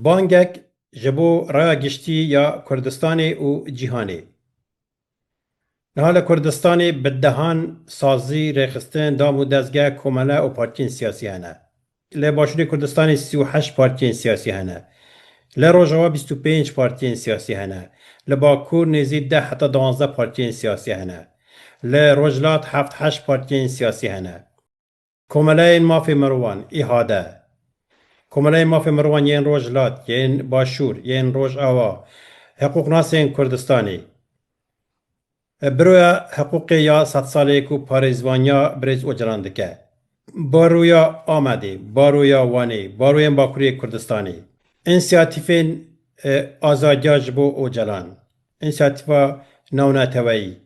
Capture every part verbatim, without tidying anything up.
Bangek ji bo raya giştî ya Kurdistanê û cîhanê. Niha li Kurdistanê bi dehan sazî, rêxistin, dam û dezgeh, komele û partiyên siyasî hene. Li Başûrê Kurdistanê sî û heşt partiyên siyasî hene. Li Rojava bîst û pênc partiyên siyasî hene. Li Bakur nêzî deh heta duwazdeh partiyên siyasî hene. Li Rojhilat heft heşt partiyên siyasî hene. Komeleyên Mafê Mirovan, İHA'de, Komeleyên Mafê Mirovan yên Rojhilat, yên Başûr, yên Rojava, hiqûqnasên Kurdistanê. Biroya hiqûqê ya sedsalê ku parêzvaniya Birêz Ocalan dike. Baroya Amedê, Baroya Wanê, Baroyên Bakurê Kurdistanê. Însiyatîfên, e, azadiya ji bo Ocalan. Însiyatîfa navneteweyî.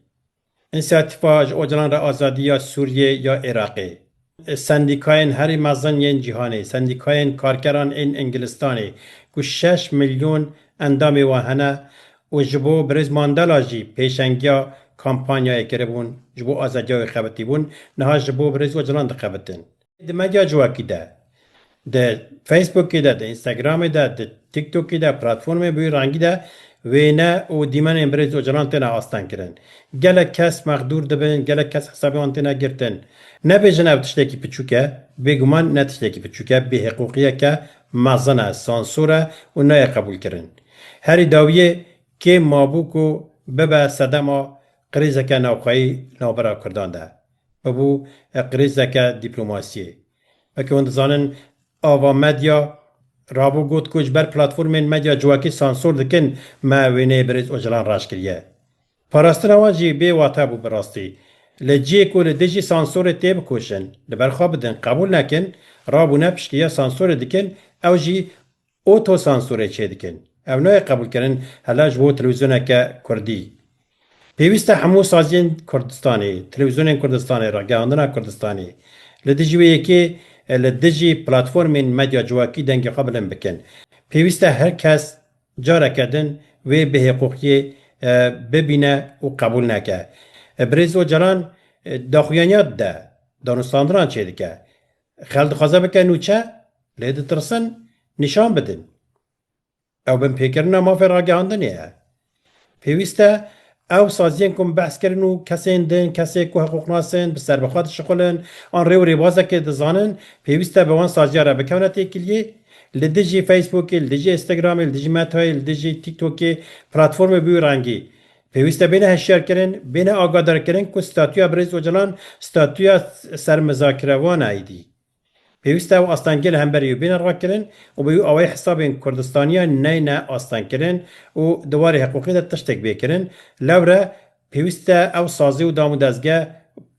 Însiyatîfa ji Ocalan re azadî ya Sûriyê ya Iraqê. Sendîkayên herî mezin yên cîhanê, sendîkayên karkeran ên Îngilistanê ku şeş milyon endamê wan hene û ji bo birêz Mandela jî pêşengiya kampanyayê kiribûn, ji bo azadiya wê xebitîbûn, niha ji bo birêz Ocalan dixebitin. Di medya civakî de, di Facebookê de, di Instagramê de, di TikTokê de, platformê bi wî rengî de wêne û dîmenên birêz Ocalan têne astengkirin. Gelek kes mexdûr dibin, gelek kes hesabê wan têne girtin. Nebêjin ev tiştekî piçûk e, bêguman ne tiştekî piçûk e, bêhiqûqiyeke mezin e, sansor e û nayê qebûlkirin. Herî dawiyê kêm mabû ku bibe sedema krîzeke navxweyî navbera Kurdan de. Bibû, e, krîzeke dîplomasiyê. Weke hûn dizanin, Ava Medya rabû got ku ji ber platformên medya civakî sansor dikin, me wêneyê birêz Ocalan reş kiriye. Parastina wan jî bê wate bû bi rastî. Li cihê ku li dijî sansorê têbikoşin, li ber xwe bidin, qebûl nekin, rabûne piştgiriya sansorê dikin, ew jî otosansorê çêdikin. Ev nayê qebûlkirin, hela ji bo televîzyoneke kurdî. Pêwîst e hemû saziyên Kurdistanê, televîzyonên Kurdistanê, ragihandina Kurdistanê li dijî wê yekê, e, li dijî platformên medya civakî dengê xwe bilind bikin. Pêwîst e her kes careke din wê bêhiqûqiyê, e, bibîne û qebûl neke. E, Birêz Ocalan, e, daxuyaniya dide, danûstandinan çêdike. Xel dixwaze bike nûçe, lê ditirsin nîşan bidin. Ew binpêkirina mafê ragihandinê ye. Pêwîst e ew saziyên ku min behs kirin û kesên din, kesê ku hiqûqnas in, bi serbixwe dişixulin, an rê û rêbazekê dizanin, pêwîst e bi wan saziya re bikevine têkiliyê, li dijî Facebookê, li dijî Instagramê, li dijî Metayê, li dijî TikTokê, platformê bi wî rengî. Pêwîst e bêne hişyarkirin, bêne agadarkirin ku statûya Birêz Ocalan statûya sermizakirevan e êdî. Pêwîst e ew astengiyê li hemberî wî bêne rakirin û bi wî awayî hesabên Kurdistaniya neyne astengkirin û di warê hiqûqê de tiştek bê kirin. Lewre pêwîst e ew sazî û dam û dezge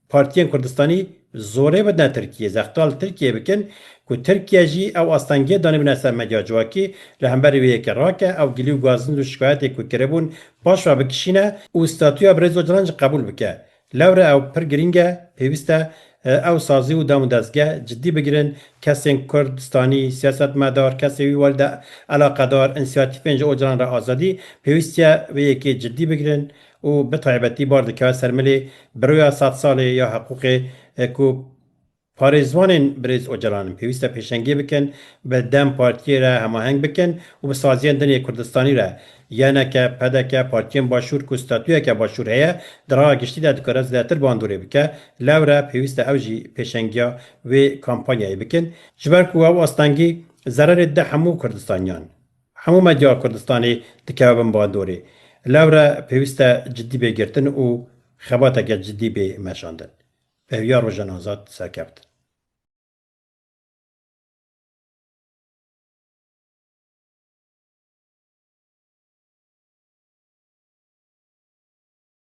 partiyên Kurdistanî zorê bidine Tirkiyê, zexta li Tirkiyê bikin ku Tirkiye jî ew astengiyê danîbine ser medya civakî, li hemberî wê yekê rake, ew gilî û gazind û şikayetê ku kiribûn paş ve bikişîne û statûya Birêz Ocalan jî qebûl bike. Lewre ew pir girîng e, pêwîst e, e, ew sazî û dam û dezge cidî bigirin, kesên Kurdistanî, siyasetmedar, kesê wî welde eleqedar, însiyatîfên ji Ocalan re azadî, pêwîstiye vê yekê cidî bigirin û bi taybetî bar dikeve ser milê biroya sedsalê ya hiqûqê, e, ku parêzvanên birêz Ocalan in, pêwîst e pêşengê bikin, bi dem partiyê re hemaheng bikin û bi saziyên din yê Kurdistanî re, Y N K, P D K, partiyên Başûr ku statûyeke Başûr heye, di raya giştî de dikare zêdetir bandorê bike, lewre pêwîst e ew jî pêşengiya wê kampanyayê bikin. Ji ber ku ew astengî zererê dide hemû Kurdistaniyan. Hemû medya Kurdistanê dikeve bin bandorê. Lewre pêwîst e cidî bê girtin û xebateke cidî bê meşandin. Bi hêviya Rojan Azad, serkeftin.